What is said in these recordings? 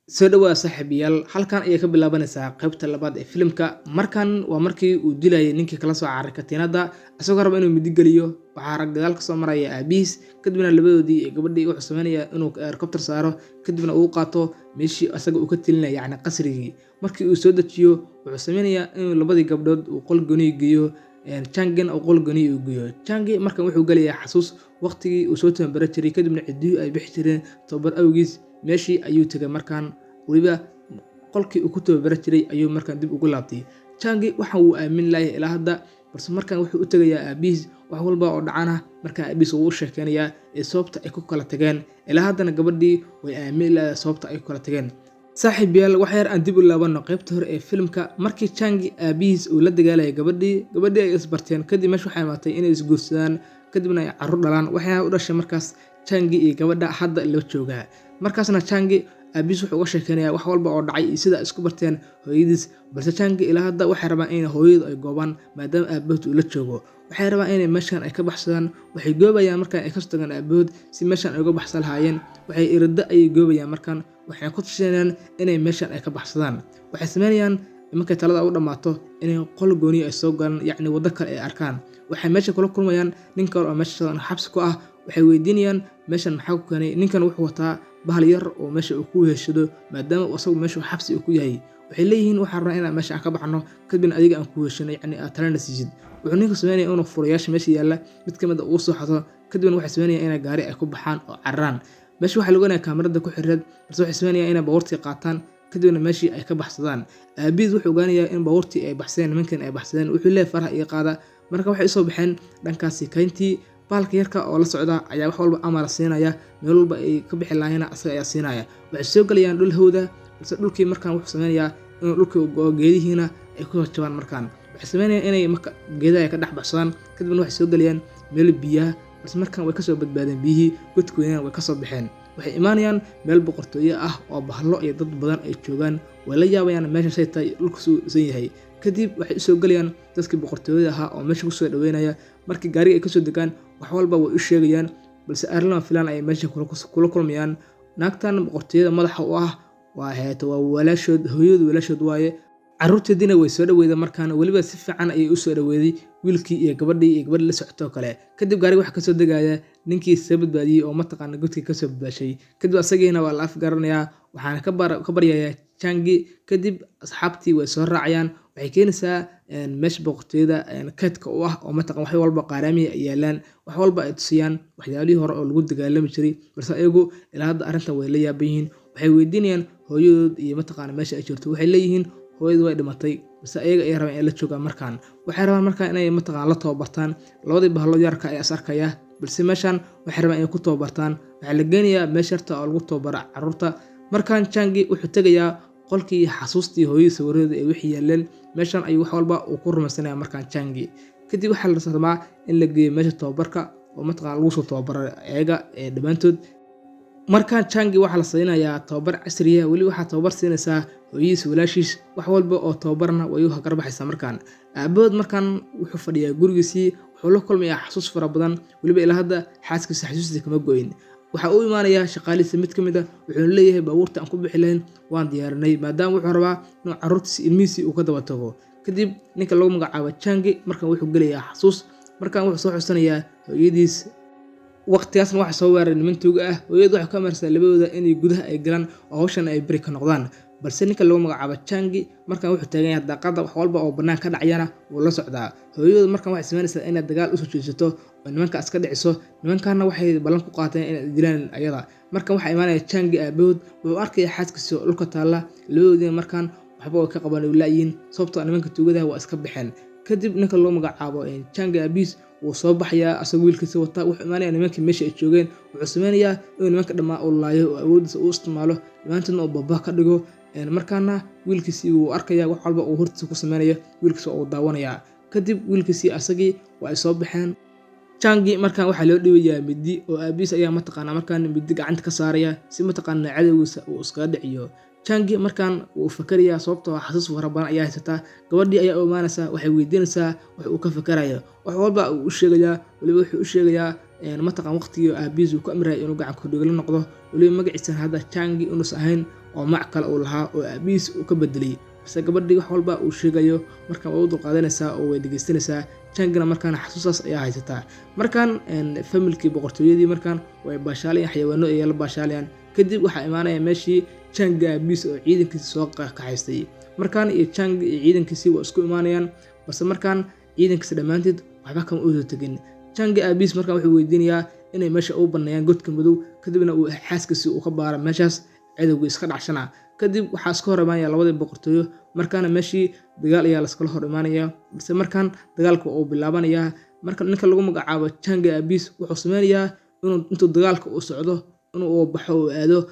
Soo dhawaa saaxiibayaal, halkan ayay ka bilaabanaysaa qaybta labaad ee filimka. Markan waa markii uu dilayay ninkii kala soo cararay katiinada, isagoo raba inuu midi geliyo. Waxaa rag gadaal kasoo maraya aabihiis, kadibna labadoodii ee gabadhii wuxuu sameynaya inuu helicopter saaro, kadibna uu qaato meeshii isaga uu ka telinaya, yacni qasrigii. Markii uu soo dejiyo, wuxuu sameynayaa inuu labadii gabdhood uu qol gooni geeyo, Changin uu qol gooni uu geeyo. Changi markan wuxuu gelayaa xasuus waqtigii uu soo tababara jiray, kadibna ciddiyuhu ay bixi jireen tababar awgiis. Meeshii ayuu tegay markaan, weliba qolkii uu ku tababara jiray ayuu markaan dib ugu laabtay. Changi waxa uu aamin layahay ilaa hadda, balse markaan wuxuu u tegayaa aabihiis. Wax walba oo dhacana markaan aabihiis uu u sheekeynayaa ee sababta ay ku kala tageen. Ilaa haddana gabadhii way aamin lahayd sababta ay ku kala tageen. Saaxiibayaal, wax yar aan dib u laabano qaybta hore ee filimka. Markii Changi aabihiis uu la dagaalayay gabadhii, gabadhii ay isbarteen. Kadib meesha waxay imaatay inay isguursadaan, kadibna ay carruur dhalaan. Waxayna u dhashay markaas Changi iyo gabadha hadda la joogaa. Markaasna Changi aabihiis wuxuu uga sheekeynayaa wax walba oo dhacay iyo sida ay isku barteen hooyadiis. Balse Changi ilaa hadda waxay rabaan inay hooyadu ay goobaan, maadaama aabahood uu la joogo. Waxay rabaan inay meeshan ay ka baxsadaan. Waxay goobayaan markaan ay kasoo tagaan aabahood si meeshan ay uga baxsan lahaayeen. Waxay irida ayay goobayaan markaan, waxay ku tashanayaan inay meeshan ay ka baxsadaan. Waxay sameynayaan markay talada u dhammaato inay qol gooni ay soo galaan, yacni waddo kale ay arkaan. Waxay meesha kula kulmayaan nin kale oo meesha xabsi ku ah. Waxay weydiinayaan meeshan maxaa ku keenay. Ninkan wuxuu wataa bahal yar oo meesha uu ku heshado, maadaama uu asagu meesha xabsi uu ku yahay. Waxay leeyihiin, waxaan rabnaa inaan meesha aan ka baxno, kadibna adiga aan ku heshano, yacni aad talana siisid. Wuxuu ninka sameynaya inuu furayaasha meesha yaalla mid ka mid a uu soo xato, kadibna waxay sameynayaan inay gaari ay ku baxaan oo cararaan. Meesha waxaa lagu ogaanaya kaamirada ku xireed, balse waxay sameynayaan inay baabuurtii qaataan, kadibna meeshii ay ka baxsadaan. Aabihiis wuxuu ogaanayaa in baabuurtii ay baxsadeen, nimankan ay baxsadeen. Wuxuu leeyahay, faraha iyo qaada. Marka waxay usoo baxeen dhankaasi kayntii. Baalka yarka oo la socda ayaa wax walba amara siinaya, meel walba ay ka bixi lahaayeen asaga ayaa siinaya. Waxay soo gelayaan dhul hawda, balse dhulkii markaan wuxuu sameynayaa inuu dhulkii go'o, geedihiina ay ku jabaan. Markaan waxay sameynayaan inay marka geedaha ay ka dhex baxsadaan, kadibna waxay soo gelayaan meel biyaha, balse markaan way kasoo badbaadeen biyihii, godkoodina way kasoo baxeen. Waxay imaanayaan meel boqortooyo ah oo bahlo iyo dad badan ay joogaan. Way la yaabayaan meesha say tahay, dhulku suu dhisan yahay. Kadib waxay usoo gelayaan dadkii boqortooyada ahaa oo meesha kusoo dhaweynaya. Markii gaariga ay kasoo degaan, wax walba way u sheegayaan, balse arrin lama filaan ayay meesha kula kulmayaan. Naagtan boqortooyada madaxa u ah waa heeto, waa walaashood, hooyadu walaashood waaye. Carruurteediina way soo dhaweeday markaan, weliba si fiican ayay u soo dhaweeday wiilkii iyo gabadhii iyo gabadhii la socotoo kale. Kadib gaariga waxaa kasoo degaya ninkii soo badbaadiyey oo mataqaana godkii kasoo badbaashay. Kadib asagiina waa la afgaranayaa, waxaana ka baryayaa Changi. Kadib asxaabtii way soo raacayaan. Waxay keenaysaa meesha boqortooyada kaydka u ah oo mataqan wax walba qaaraamihi ay yaalaan, wax walba ay tusiyaan, waxyaalihii hore oo lagu dagaalami jiray. Balse ayagu ilaa hadda arrintan way la yaaban yihiin. Waxay weydiinayaan hooyadood iyo mataqaana meesha ay jirto. Waxay leeyihiin hooyadu way dhimatay, balse ayaga ay rabaan inay la joogaan. Markaan waxay rabaan markaan inay mataqaan la tababartaan. Labadii bahalood yarka ayaa is arkaya, balse meeshan waxay rabaan inay ku tababartaan. Waxaa la geenayaa meesha yarta oo lagu tababaro carruurta. Markaan Changi wuxuu tegayaa qolkii xasuustii hooyadii, sawiradeeda ee wixii yaaleen. Meeshan ayuu wax walba uu ku rumaysanaya markaan Changi. Kadib waxaa la rabaa in la geeyo meesha tababarka oo mataqaan lagu soo tababaro ayaga ee dhammaantood. Markaan Changi waxaa la siinayaa tababar casriya. Weli waxaa tababar siinaysaa hooyadiis walaashiis. Wax walba oo tababarna way u hagarbaxaysaa markaan. Aabahood markaan wuxuu fadhiyaa gurigiisii, wuxuu la kulmayaa xasuus fara badan. Weliba ilaa hadda xaaskiisa xasuustiisa kama go'in. Waxaa u imaanayaa shaqaalihiisa mid ka mid ah, wuxuuna leeyahay, baabuurta aan ku bixi lahayn waan diyaarinay, maadaama wuxuu rabaa inuu carruurtiisa, ilmihiisii uu ka daba tago. Kadib ninka lagu magacaabo Changi markan wuxuu gelayaa xasuus. Markan wuxuu soo xusanayaa hooyadiis. Waqtigaasna waxaa soo weeraray niman tuuga ah. Hooyadu waxay ka amarsaa labadooda inay gudaha ay galaan oo hawshan ay beri ka noqdaan. Balse ninka lagu magacaabo Changi markan wuxuu taagan yahay daaqada, wax walba oo bannaan ka dhacayana wuu la socdaa. Hooyadu markan waxay sameynaysaa inay dagaal usoo jeesato oo nimanka iska dhiciso. Nimankaana waxay ballan ku qaateen inay dilaan ayada. Markan waxaa imaanaya Changi aabahood, wuxuu arkaya xaaskiisa oo dhulka taalla. Labadoodiina markan waxba way ka qaban laayihiin, sababtoo ah nimanka tuugadaha waa iska baxeen. Kadib ninka loo magacaabo Changi aabihiis wuu soo baxayaa asagoo wiilkiisa wata. Wuxuu imaanayaa nimankii meesha ay joogeen. Wuxuu sameynayaa inuu nimanka dhammaa uu laayo oo awoodiisa uu isticmaalo, dhammaantoodna uu baba ka dhigo. Markaana wiilkiisii wuu arkaya wax walba uu hortiisa ku sameynayo, wiilkiisa uu daawanayaa. Kadib wiilkiisii asagii waa ay soo baxeen. Changi markaan waxaa loo dhiibayaa midi oo aabihiis ayaa mataqaanaa markaan midi gacanta ka saaraya si mataqaanaa cadowgiisa uu iskaga dhiciyo. Changi markaan wuu fakarayaa, sababtoo ah xasuus fara badan ayaa haysataa. Gabadhii ayaa u imaanaysaa, waxay weydiinaysaa wax uu ka fakarayo. Wax walba uu u sheegayaa, weliba wuxuu u sheegayaa Mataqaan waqtigii aabihiis uu ku amrayay inuu gacan ku-dhiigle noqdo, weliba magaciisana hadda Changi inuusan ahayn oo magac kale uu lahaa oo aabihiis uu ka bedelay. Balse gabadhii wax walba uu sheegayo markaan waa u dulqaadanaysaa oo way dhegeysanaysaa. Changina markaan xasuustaas ayaa haysataa. Markaan familkii boqortooyadii markaan way baashaalayaan, xayawaano ayay la baashaalayaan. Kadib waxaa imaanaya meeshii Chang aabihiis oo ciidankiisa soo kaxaystay. Markaan iyo Chang iyo ciidankiisii waa isku imaanayaan, balse markaan ciidankiisa dhammaanteed waxba kama uusan tegin. Chang aabihiis markaan wuxuu weydiinayaa inay meesha u baneeyaan godka madow, kadibna uu xaaskiisii uu ka baara meeshaas cadowga iska dhacshana. Kadib waxaa iska hor imaanaya labadii boqortooyo. Markaana meeshii dagaal ayaa laskala hor imaanaya, balse markaan dagaalka uu bilaabanayaa. Marka ninka lagu magacaabo Chang aabihiis wuxuu sameynayaa inuu intuu dagaalka uu socdo inuu baxo oo aado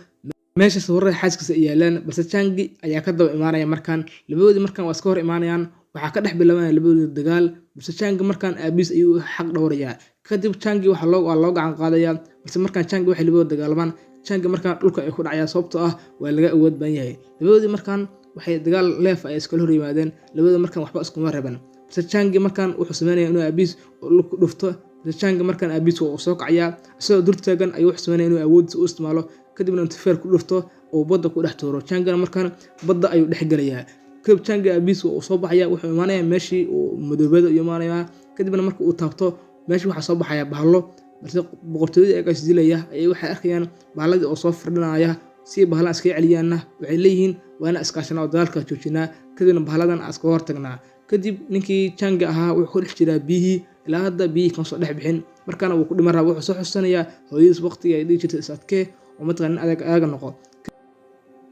meesha sawirada xaaskiisa ay yaalaan, balse Changi ayaa ka daba imaanaya. Markaan labadoodii markaan waa iska hor imaanayaan, waxaa ka dhex bilaabanaya labadoodii dagaal, balse Changi markaan aabihiis ayuu xaq dhowrayaa. Kadib Changi waxaa loo gacan qaadayaa, balse markaan Changi waxay labadood dagaalamaan, Changi markaan dhulka ay ku dhacayaa sababtoo ah waa laga awood badan yahay. Labadoodii markaan waxay dagaal leef ay iskala hor yimaadeen, labadoodii markaan waxba iskuma reban, balse Changi markaan wuxuu sameynayaa inuu aabihiis dhulka ku dhufto. Balse Changi markaan aabihiis waa uu soo kacayaa, isagoo dur taagan ayuu wuxuu sameynaya inuu awoodiisa u isticmaalo, kadibna intuu feer ku dhufto uu badda ku dhex tuuro. Changina markaan badda ayuu dhex gelayaa. Kadib Changi aabihiis waa uu soo baxaya, wuxuu imaanayaa meeshii uu madoobada uu imaanayaa. Kadibna marka uu taabto meeshii waxaa soo baxaya bahallo, balse boqortooyadii ayagaa is dilaya ayay waxay arkayaan bahalladii oo soo firdhinaya. Si bahalladan iskaga celiyaanna waxay leeyihiin waa inaan iskaashanaa oo dagaalka joojinaa, kadibna bahalladan aan iskaga hortagnaa. Kadib ninkii Chang ahaa wuxuu ku dhex jiraa biyihii, ilaa hadda biyihii kama soo dhex bixin. Markaana wuu ku dhiman rabaa, wuxuu soo xusanayaa hooyadiis waqtigii ay dhihi jirtay is adkee oo mataqaan nin adag aaga noqo.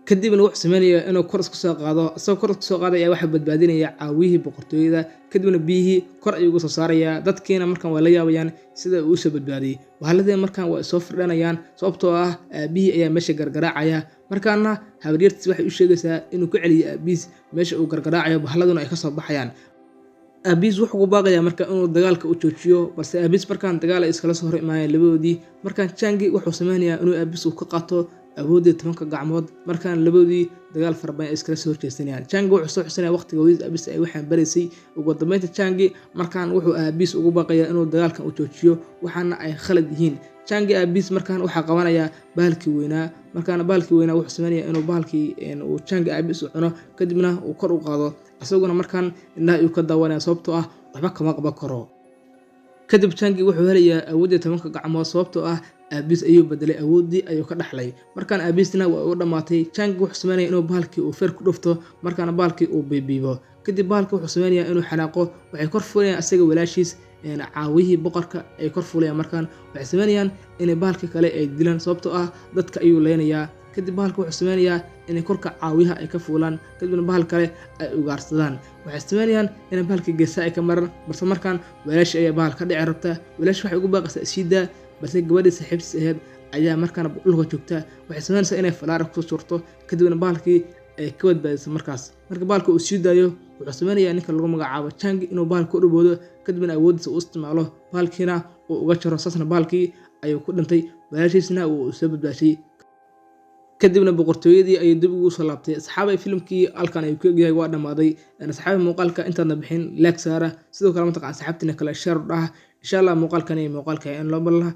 Kadibna wuxuu sameynayaa inuu kor isku soo qaado. Isagoo kor isku soo qaadaya waxaa badbaadinaya caawiyihii boqortooyada, kadibna biyihii kor ayuu uga soo saarayaa. Dadkiina markaan waa la yaabayaan sida uu usoo badbaadiyey. Bahalladii markaan waa soo firdhanayaan sababtoo ah aabihii ayaa meesha gargaraacaya. Markaana habaryartiis waxay u sheegaysaa inuu ku celiyo aabihiis meesha uu gargaraacayo, bahalladuna ay kasoo baxayaan. Aabihiis wuxuu ku baaqayaa marka inuu dagaalka u joojiyo, balse aabihiis markaan dagaal ay iskala soo hor imaanayaan labadoodii. Markaan Changi wuxuu sameynayaa inuu aabihiis uu ka qaato awooddii 10-ka gacmood. Markaan labadoodii dagaal fara badan ay iskala soo horjeesanayaan. Changi wuxuu soo xusanaya waqtiga hooyadiis aabihiis ay waxaan baraysay. Ugu dambeynta Changi markaan wuxuu aabihiis ugu baaqayaa inuu dagaalkan u joojiyo, waxaana ay khalad yihiin. Changi aabihiis markaan waxaa qabanayaa bahalkii weynaa. Markaana bahalkii weynaa wuxuu sameynayaa inuu bahalkii uu Changi aabihiis u cuno, kadibna uu kor u qaado. Isaguna markaan indhaha ayuu ka daawanaya sababtoo ah waxba kama qaban karo. Kadib Changi wuxuu helayaa awooddii 10-ka gacmood sababtoo ah aabihiis ayuu bedelay, awooddii ayuu ka dhaxlay. Markaan aabihiisna waa u dhammaatay. Changi wuxuu sameynaya inuu bahalkii uu feer ku dhufto, markaana bahalkii uu biibiibo. Kadib bahalkii wuxuu sameynayaa inuu xanaaqo. Waxay kor fuulayaan asaga walaashiis, caawiyihii boqorka ay kor fuulayaan. Markaan waxay sameynayaan inay bahalka kale ay dilaan sababtoo ah dadka ayuu leynayaa. Kadib bahalka wuxuu sameynayaa inay korka caawiyaha ay ka fuulaan, kadibna bahal kale ay ugaarsadaan. Waxay sameynayaan inay bahalka geesaha ay ka maraan, balse markaan walaashi ayaa bahal ka dhici rabta. Walaashi waxay ugu baaqaysaa isiidaa, balse gabadhii saaxiibtiis ahayd ayaa markaana dhulka joogta. Waxay sameynaysaa inay falaara kusoo suurto, kadibna bahalkii ay ka badbaadiso. Markaas marka bahalka uu sii daayo wuxuu sameynayaa ninka lagu magacaabo Changi inuu bahalka u dhuboodo, kadibna awooddiisa u isticmaalo, bahalkiina uu uga jaro. Saasna bahalkii ayuu ku dhintay, walaashiisna uu soo badbaashay. Kadibna boqortooyadii ayuu dib ugu soo laabtay. Asxaabay, filimkii halkan ayuu ku egyahay, waa dhammaaday. Asxaabay, muuqaalka intaadna bixin like saara, sidoo kale mataqaan asxaabtiina kale share u dhaha. Insha Allah muuqaalkan iyo muuqaalka in loo ballah.